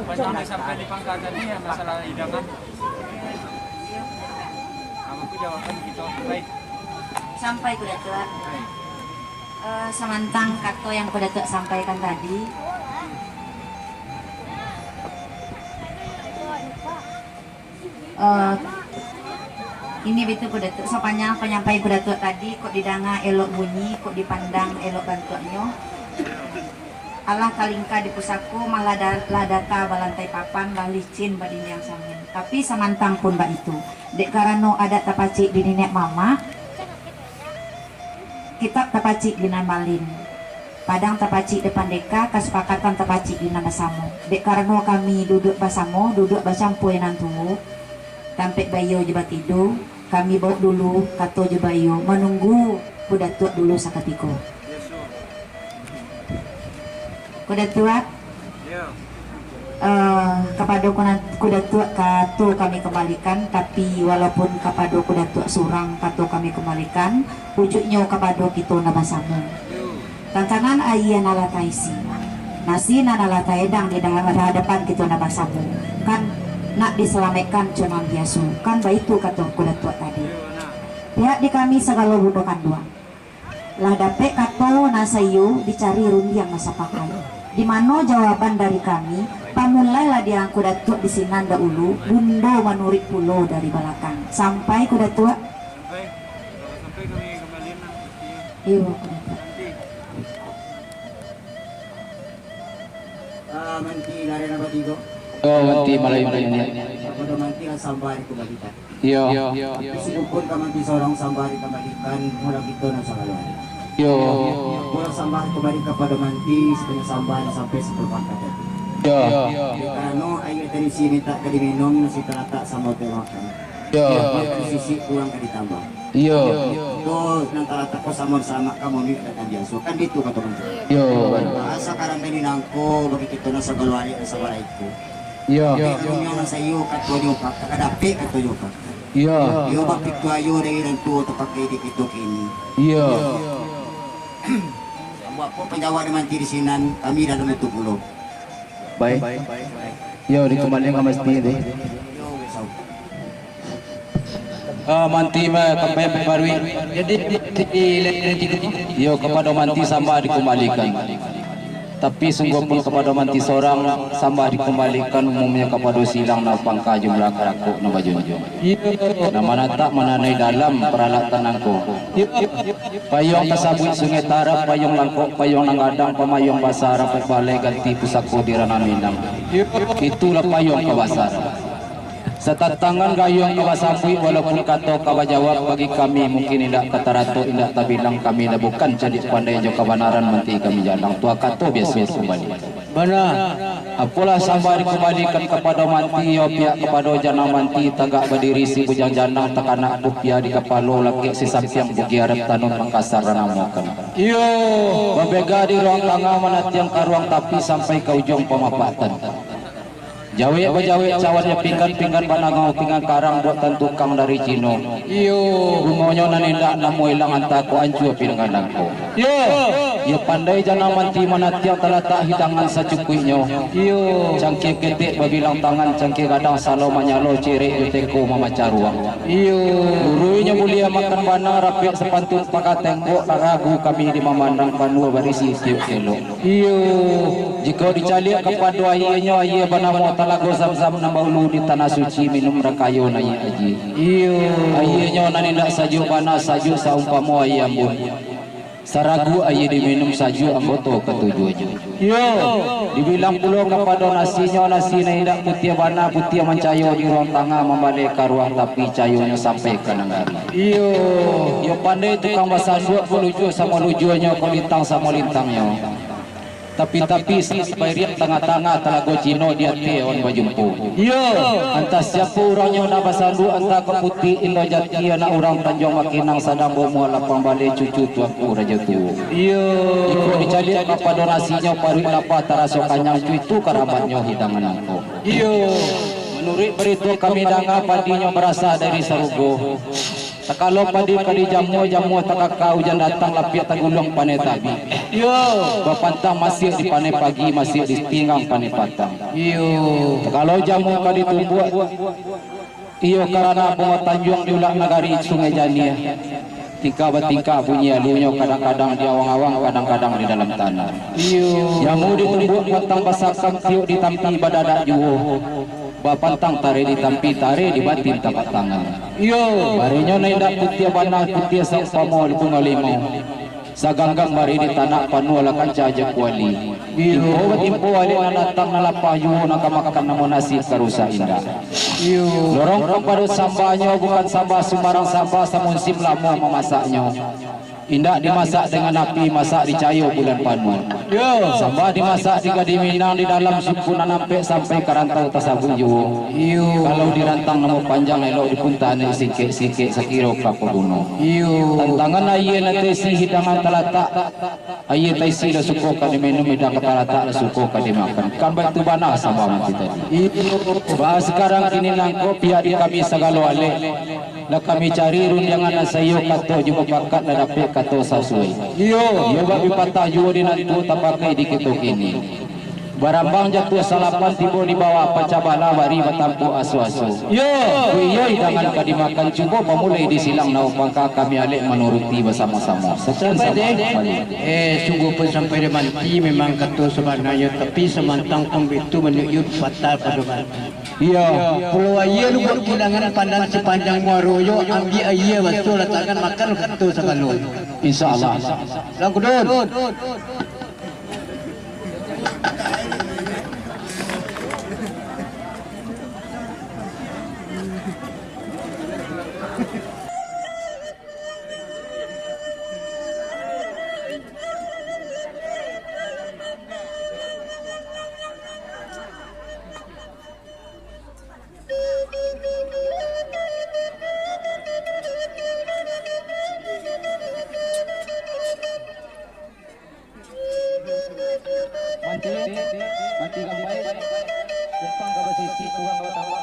Panjang sampai di pangkalan ni, yo, masalah hidangan. Apo tu jawaban kito? Baik. Sampai, Ko Datuak. Baik. Eh, samantang kato yang Ko Datuak sampaikan tadi. Eh, ini bitu Ko Datuak, sapanjang panyampaian Ko Datuak tadi, kok didanga elok bunyi, kok dipandang elok bantuaknyo. Alah talingka di pusako, malah da-, lah data balantai papan, lah licin badindiang samin. Tapi samantang pun baitu, dek karano adat tapacik di niniak mamak, kitab tapacik di nan malin, padang tapacik di pandeka, kasapakatan tapacik di nan basamo. Dek karano kami duduak basamo, duduak bacampua nan tuo, tampek baiyo jo batido, kami bawok dulu kato jo baiyo, manunggu Ko Datuak dulu sakatiko. Ko Datuak, eh, kapado Ko Na-, Ko Datuak kato kami kambalikan, tapi walaupun kapado Ko Datuak surang kato kami kambalikan, ujuiknyo kapado kito nan basamo. Tantangan aia nan lah taisi, nasi nan lah taedang di dalam hadapan kito nan basamo, kan nak disalamaikkan co nan biaso, kan baitu kato Ko Datuak tadi. Pihak di kami sagalo bundo kanduang. Lah dapek kato nan saiyo, dicari rundiang nan sapakai. Di mano jawaban dari kami, pamulai lah di Angku Datuak di sinan dahulu, bundo manuruik pulo dari balakang. Sampai, Ko Datuak? Sampai. Kalau sampai, kami kambalian lah, pastinya. Iyo, Ko Datuak. Nanti. Ah, manti larian abadi ko. Oh, manti Malayu Ampek Niniak. Kapado manti lah sambah dikambalikan. Iyo. Tapi sungguahpun ka manti sorang sambah dikambalikan, mudah kito nan sagalo. Iyo. Mudah sambah dikambalikan kapado manti, sabanyak sambah nan sampai sapuluah pangka tadi. Iyo. Karano aia tadi si mintak ka diminum, nasi talatak samo teh makan. Iyo. Aia tadi sisik kurang ka ditambah. Iyo. Kito nan talatak ko samo salamak ka manuruik adat nan biaso. Kan bitu kato manti. Iyo. Asa karang tadi nangko bagi kito nan sagalo alek nan sabalah iko. Iyo. Tapi kalau nan saiyo kato jo pakat, ka dapek kato jo pakat. Iyo. Iyo, bak pituah ayo dari urang tuo tapakai di kito kini. Iyo. Ambo apo panjawab di manti di sinan, kami dalam itu pulo. Baik. Iyo, dikembalikan ka manti tu. Iyo, besok. Ah, manti mah kampai baruik. Jadi, manti lain-lain tigo. Iyo, kapado manti sambah dikembalikan. Tapi sungguahpun kapado manti sorang, sambah dikembalikan, umumnyo kapado silang nan pangka jumlah karakuk nan bajunjuang. Iyo. Nan manatak mananai dalam paralatan angko. Iyo. Payuang tasabuik Sungai Tarab, payuang langkok, payuang nan gadang, pamayuang basa, rampek balai ganti pusako di Ranah Minang. Iyo. Itulah payuang kabasaran. Satatangan gayuang ka basambuik, walaupun kato ka bajawab, bagi kami mungkin indak ka taratok, indak tabilang, kami lah bukan cadiak pandai jo kabanaran manti kami jalang, tuah kato biaso kumbali. Bana. Apolah sambah dikumbalikan kapado manti, yo pihak kapado janang manti, tagak badiri si bujang janang, takanak kupiah di kapalo, lakek si sampiang bugi arep tanun mangkasar namakan. Iyo. Babega di ruang tangah, manatiang ka ruang tapi sampai ka ujuang pamapatan. Jawek bajawek cawan, yo pinggan-pinggan banangau, pinggan karang buatan tukang dari Cino. Iyo. Rumonyo nan indak namo ilang, antah kok ancua pinggan angko. Iyo. Iyo pandai janang manti manatiang, talatak hidangan sacukuiknyo. Iyo. Cangkia ketek babilang tangan, cangkia gadang salo manyalo, cerek jo teko mamacah ruang. Iyo. Luruihnyo buliah makan bana, rapek sapantun paga tembok, ragu kami di mamandang, banua barisi tiok kelok. Iyo. Jikok dicaliak kapado aianyo, aia banamo Talago Zamzam nan baulu di Tanah Suci, minum rakayo naiak aji. Iyo. Aianyo nan indak sajuak bana, sajuak saumpamo aia ambun. Saraguak aia diminum, sajuak anggoto katujuahnyo. Iyo. Dibilang pulo kapado nasinyo, nasi nan indak putiah bana, putiah mancayo di ruang tangah, mambaleh ka ruang tapi, cayonyo sampai ka nagari. Iyo. Iyo pandai tukang basanduak, balujua samo lujuanyo, kolintang samo lintangnyo. Tapi-tapi sabairiak tangah-tangah Talago Cino, di ateh awan bajumpo. Iyo. Antah siapo urangnyo nan basanduak, antah kok Puti Indo Jati, anak urang Tanjuang Makinang, sadang baumua lapang baleh, cucu Tuanku Rajo Tuo. Iyo. Jikok dicaliak kapado nasinyo, paruik lapa taraso kanyang, cuitu karamatnyo hidangan angko. Iyo. Manuruik barito kami danga, padinyo barasa dari sarugo. Takalo padi ka dijamua, jamua takaka, ujan datang lapiak taguluang paneh tabik. Iyo. Bapantang masiak di paneh pagi, masiak di pinggang paneh patang. Iyo. Takalo jamua ka ditumbuak, iyo karano bungo tanjuang di ulak nagari Sungai Janiah. Tingkah batingkah bunyi alunyo, kadang-kadang di awang-awang, kadang-kadang di dalam tanah. Iyo. Jamua ditumbuak pantang basakam, tiok ditampi badadak juo. Bapantang tareh ditampi, tareh dibatin tapak tangan. Iyo. Barinyo nan indak putiah bana, putiah saumpamo di bungo limau. Saganggam barih di tanak, panuah lah kanca jo kuali. Iyo. Timpo batimpo alek nan datang, nan lapah juo nan ka makan, namo nasi ka rusak indak. Iyo. Lorong kapado sambahnyo, bukan sambah sumbarang sambah, samusim lamo mamasaknyo. Indak dimasak dengan api, masak di cayo bulan panuah. Yo. Sambah dimasak di Gading Minang, di dalam suku nan ampek sampai ka rantau tasabuik juo. Iyo. Kalau dirantang namo panjang, elok dipunta naik sikek-sikek sakiro ka paguno. Iyo. Tantangan aia nan taisi hidangan talatak, aia taisi lah suko ka diminum, hidang ka talatak lah suko ka dimakan. Kan baitu bana sambah manti tadi. Iyo. Bah, sakarang kini nangko pihak di kami sagalo alek. Lah kami cari rundiangan nan saiyo kato jo mupakat, lah dapek kato sasuai. Iyo. Iyo bak pipatah juo di nan tuo tapakai di kito kini. Barambang jatuah salapan, tibo di bawah pacah balah, bari batampuak aso-aso. Iyo. Kok iyo hidangan ka dimakan, cubo bamulai di silang namo pangka, kami alek manuruti basamo-samo. Sakian. Sampai deh. Sambah. Eh, sungguahpun sampai di manti memang kato sabananyo, tapi samantang pun bitu manunjuak patah pado manti. Iyo. Pulau aia lubuak kilangan, pandan sipanjang muaro yo, ambiak aia basuah lah tangan, makan kato sagalo. Insya Allah. Langkudun. Manti, manti gambai, simpang ka basisi, kurang ka batambah.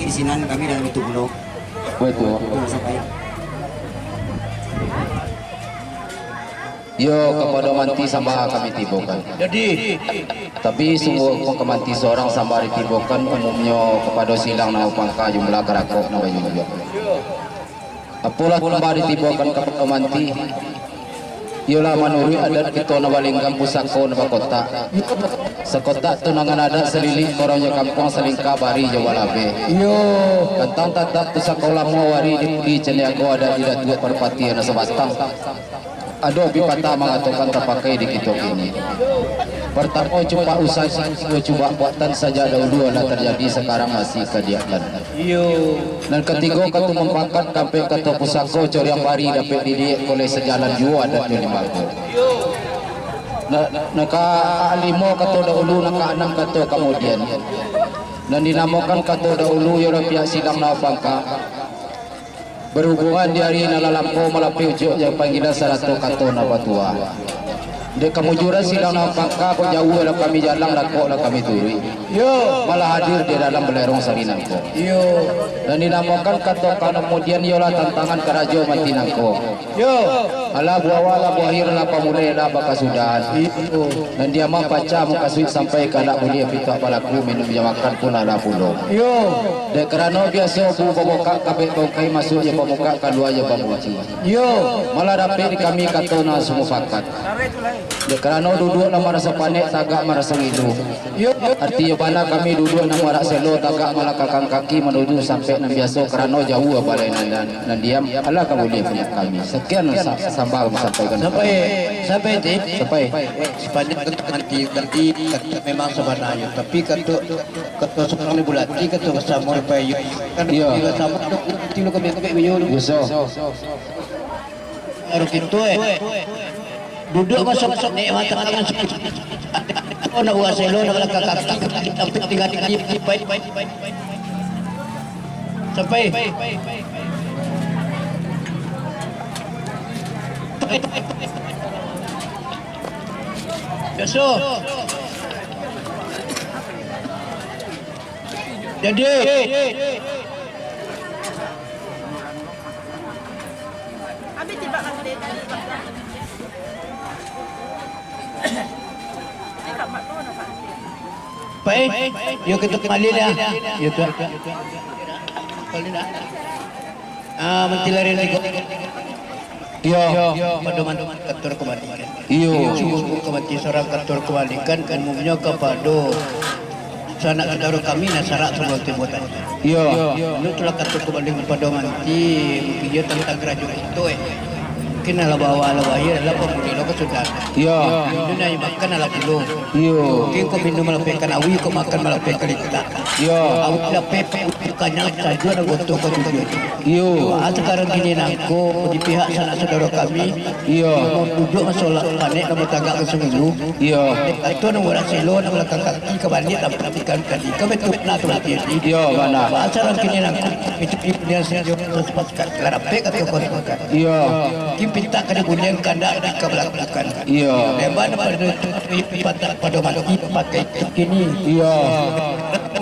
Di sinan kami dalam itu pulau. Batua. Sampai. Yo, kapado manti sambah kami tibokan. Jadi, tapi sungguah ka manti surang sambah ditibokan, umumnyo kapado silang nan bapangka jumlah karakok nan bajunjuang. Apolah sambah ditibokan kapado manti, iyolah manuruik adat kito nan balinggang pusako nan bakotak. Sakotak tu nan adat salilik koronyo kampuang salingkah bari jo balabeh. Iyo. Kantang tatap pusako lamo wari di, di caniago adat di Datuak Parpatiah nan sabatang. Ado pipatah mangatokan tapakai di kito kini. Partamo cupak usai, cupak buatan sajak dahulu alah tarjadi, sakarang masih kadiakan. Iyo. Nan katigo katu mampangkat kampek kato pusako coriang bari dapek didiak koleh sajalan juo adat jo limbago. Iyo. Na-, nan ka limo kato dahulu, nan ka anam kato kamudian. Nan dinamokan kato dahulu iyolah pihak silang nan bapangka. Barubuangan di ari nan lah lampau malapeh ujuak jo panggilan sarato kato nan batuah. Dek kamujuran silang nan bapangka, kok jauah lah kami jalang, dakek lah kami turuik. Iyo. Malah hadir di dalam balerong sari nangko. Iyo. Nan dinamokan kato kamudian iyolah tantangan karajo manti nangko. Iyo. Alah buah awal, alah buah akhir, alah pamulai, alah bakasudahan. Iyo. Nan diamah pacah mukasuik sampai ka anak buliah pituak balaku, minum jo makan pun alah pulo. Iyo. Dek karano biaso bu bamukak kabek bangkai, masuak jo pamukak, kalua jo pamuji. Iyo. Malah dapek di kami kato nan samufakat. Dek karano duduak lah maraso panek, tagak maraso ngilu. Iyo. Artinyo bana kami duduak nan marak selo, tagak malangkahkan kaki manuju sampai nan biaso, karano jauah balai nan, nan, nan diam, alah ka buliah pihak kami. Sakian sa-, sambah kami sampaikan. Sampai, sampai, Cik. Sampai. Sabanyak kato manti tadi, kato memang sabananyo, tapi kato, kato surang di bulati, kato basamo di payu. Kan. Iyo. Bila samo tu, nanti lu kami angkek biyuh lu. Iyo, so. Baru kito, eh. Duduak maso-maso, nek mata tangan. Oh, nak buat selo, nak langkah kaki, sampai tinggal di, di, di, sampai. Biaso. Jadi. Pai, yo kito kambali lah. Yo tu. Ah, manti lari tigo. Iyo. Pado manti kato kambali. Iyo. Sungguah ka manti surang kato kambali kan, umumnyo kapado sanak saudaro kami nan sarak sabalun tibo tadi. Iyo. Anu tu lah kato kambali kapado manti, mungkin iyo tantang karajo kito, eh. Mungkin alah bawa, alah bahir, alah pamulai, alah kasudahan. Iyo. Itu nan makan alah pulo. Iyo. Mungkin kok minum malapehkan awi, kok makan malapehkan litak. Iyo. Awi lapeh, kanyang sajo, nan gotong kok tujuah. Iyo. Ah, sakarang kini nangko, di pihak sanak saudaro kami, iyo, duduak masolah panek, nan batagak ka sungulu. Iyo. Kato nan urang selo, nan balakang kaki, ka baliak, nan paratikan tadi. Ka betul bana tu lagi. Iyo, bana. Sakarang kini nangko, itu pilihan sajo, sapakat, lah dapek kato kau sapakat. Iyo. Mungkin pintak ka dibulian, kandak di ka balakukan. Iyo. Lebar nan pado itu, patah pado mati, pakai itu kini. Iyo.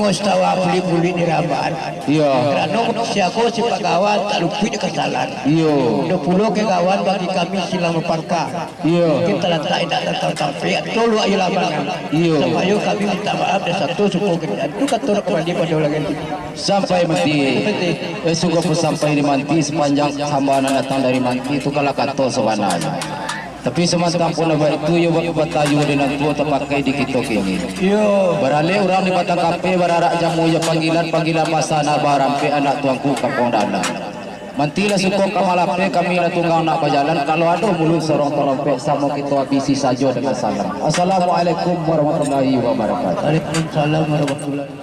Mustawa bulik-bulik di raban. Iyo. Karano manusia ko sipaik kawan, tak lupuik di kasalahan. Iyo. Ado pulo kawan bagi kami silang bapangka. Iyo. Mungkin talatak indak tantang tampek, tolong ayo labangan. Iyo. Supayo kami minta maaf dari satu suku kerajaan. Tu kato nak kambali pado ulangan. Sampai manti. Eh, sungguah pun sampai di manti, sapanjang sambah nan datang dari manti, tu kalah kato sabananyo. Tapi samantang pun baitu, iyo bak-, batayo di nan tuo tapakai di kito kini. Iyo. Baralek urang di Batang Kapeh, bararak jamu jo panggilan, panggilan basa nan barampek anak tuanku Kampuang Dalam. Manti lah suko ka malapeh, kami lah tunggang nak bajalan, kalau ado muluik sorong tarompek, samo kito abisi sajo dengan salam. Assalamualaikum warahmatullahi wabarakatuh. Waalaikumsalam warahmatullahi.